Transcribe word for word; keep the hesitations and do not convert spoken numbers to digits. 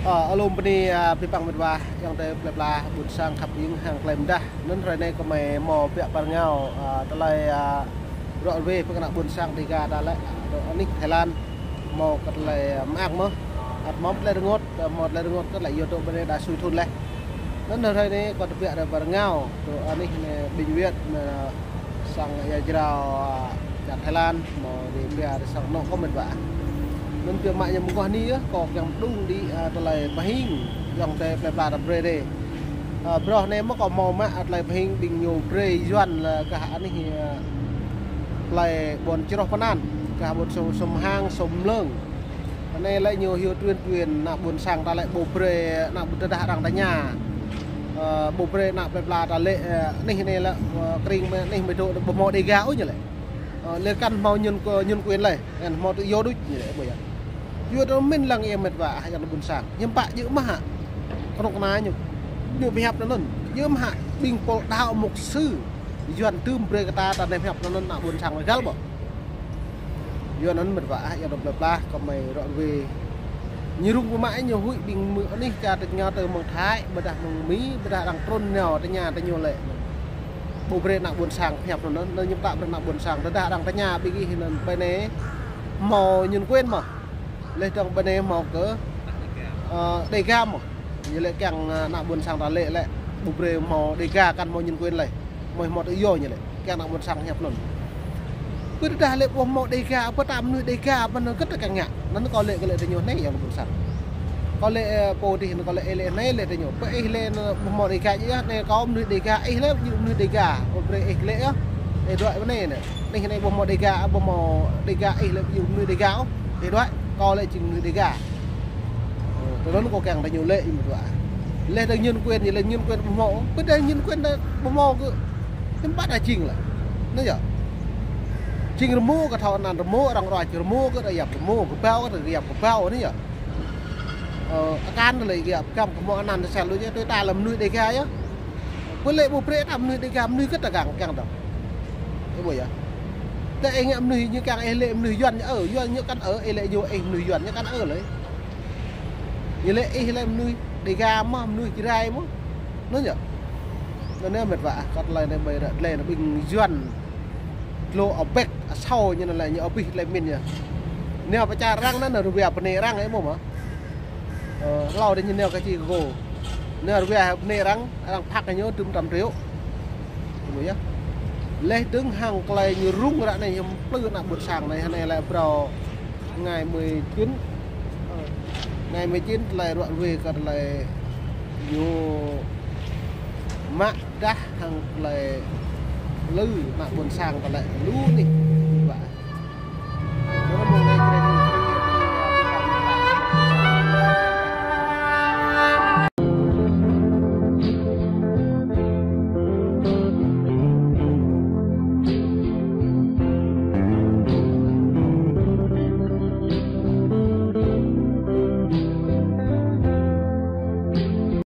Ơ, alum bơni, ơ, abih bang met wa, ayŏng adơi plơi pla ƀôn sang khăp hing hăng tơlơi mơdah. Anŭn hrơi anai kơmơi hmâo biă pơrơngao, ơ, tơlơi, ơ, ră ruai pơ kơ ană ƀôn sang Dega ta lĕ, dŏ anih Thái Lan, hmâo kơ tơlơi, ơ, mơak mơ̆n. Ăt hmâo tơlơi rơngot, ơ, hmâo tơlơi rơngot kơ tơlơi yua dŏ ƀơi anai đa sui thun laih. Anŭn hrơi anai kâo tơbiă rai pơrơngao, dŏ anih anai bệnh viện, ơ, sang ia jrao, ơ, čar Thái Lan, hmâo dêh pia sang anŏ kâo met wa. Anŭn biă mă ñu mơguah anai yơh, kâo kiăng pơđung đĭ, ơ, tơlơi pơhing, ayŏng adơi plơi pla ta brơi dêh. Ơ, bruă anai mơ̆ kâo hmâo mă, ơ, tơlơi pơhing ƀing ñu brơi Yuan lĕ kah anih, ơ, plơi ƀôn Čroh Pơnan, kah ƀôn Sôm, Sôm Hang, Sôm Mlơng. Anai lĕ ñu hyu tuyên truyền ană ƀôn sang ta lĕ ƀu brơi ană ƀôn tơdah arăng tơña. Ơ, ƀu brơi ană plơi pla ta lĕ, ơ, anih anai lĕ, ơ, kring mơ̆ anih mơ̆ dŏ ƀu hmâo Dega ôh ñu lĕ. Ơ, lĕ kăn hmâo nhân, nhân quyền lĕ, kăn hmâo tự do đôč ñu lĕ, ƀu yơh. Yua tơlơi mĭn lăng ia met wa, ah, ayŏng adơi ƀôn sang. Hiư̆m pă djơ̆ mơ̆ hă? Kơnuk kơna ñu. Ñu pơhiăp anŭn. Djơ̆ mơ̆ hă? Ƀing pô đaŏ mục sư Yuan tŭm brơi kơ ta, ta anai pơhiăp anŭn ană ƀôn sang găl ƀô̆. Yua anŭn met wa, ah, ayŏng adơi plơi pla, kơmơi ră ruai. Ñu rŭng pơmă ñu huĭ ƀing mơ̆ng anih čar tơña tơ mơ̆ng Thái, ƀôdah mơ̆ng Mi, ƀôdah arăng trŭn nao tơña tơ ñu lĕ. Ƀu brơi ană ƀôn sang pơhiăp anŭn, anŭn ñu pơtă brơi ană ƀôn sang, tơdah arăng tơña ƀing gih anŭn ƀơi anai hmâo nhân quyền mơ̆n. Lĕ dơ̆ng ƀơi anai hmâo kơ, ơ, Dega mơ̆n. Ñu lĕ kiăng, ơ, ană ƀôn sang ta lĕ lĕ ƀu brơi hmâo Dega kăn hmâo nhân quyền lĕ. Hmâo hmâo tự do ñu lĕ. Kiăng ană ƀôn sang hiăp anŭn. Pơ tơdah lĕ ƀu hmâo Dega, pơ ta mơnuih Dega, pơ anŭn kơ ta kiăng ngă. Anŭn kâo lĕ kơ lĕ tơ ñu anai ayŏng adơi ƀôn sang. Kâo lĕ, ơ, pô dih anŭn kâo lĕ, ih lĕ anai lĕ tơ ñu. Pơ ih lĕ anŭn ƀu hmâo Dega djơ̆, anai kâo mơnuih Dega, ih lĕ djơ̆ mơnuih Dega. Ƀu brơi ih lĕ yơh. Ih đuaĭ pơ anai anai. Anih anai ƀu hmâo Dega, ƀu hmâo Dega, ih lĕ djơ̆ mơnuih Dega ôh. Ih đuaĭ, kâo lĕ jing mơnuih Dega. Ơ, tơlơi anŭn kâo kiăng tơ ñu lĕ, ih met wa. Lĕ tơ nhân quyền, ñu lĕ nhân quyền ƀu hmâo. Pơ tơdah nhân quyền ta ƀu hmâo kơ, hiư̆m pă ta jing lĕ. Anai yơh. Jing rơmô kơ thâo anăn rơmô, arăng ruă rơmô kơ ta yap rơmô, kơƀao kơ ta yap kơƀao anai yơh. Ơ, akan ta lĕ yap pơgăm kơ hmâo anăn ta sel lu yơh, tui ta lĕ mơnuih Dega yơh. Pơ lĕ ƀu brơi ta mơnuih Dega, mơnuih kơ ta kiăng, kiăng dŏ. Ơ, ƀu yơh. Tơ ih ngă mơnuih ñu kiăng ih lĕ mơnuih Yuan ñu ơ, Yuan ñu kăn ơ, ih lĕ ñu ih mơnuih Yuan ñu kăn ơ lĕ. Ñu lĕ ih lĕ mơnuih Dega mơ̆n, mơnuih Jrai mơ̆n. Anŭn yơh. Anŭn anai met wa, kơ tơlơi anai ƀai ră, tơlơi anai ƀing Yuan. Tlô abek, asâo ñu anŭn lĕ ñu abih tơlơi mĭn yơh. Anai pơčah arăng anŭn, anŭn ruai bơnai arăng ih hmâo mơ̆n. Ơ, hlâo dih ñu nao kơ či kơ gô. Nao ruai bơnai arăng, arăng phak kơ ñu tŭm trăm triệu. Ƀu yơh. Lĕ dơ̆ng hăng tơlơi ñu rŭng ră anai hiư̆m plư ană ƀôn sang anai, anai lĕ phrâo ngày mười chín. Ơ, ngày mười chín tơlơi ră ruai kơ tơlơi ñu mă dah hăng tơlơi plư ană ƀôn sang tơlơi lu anih.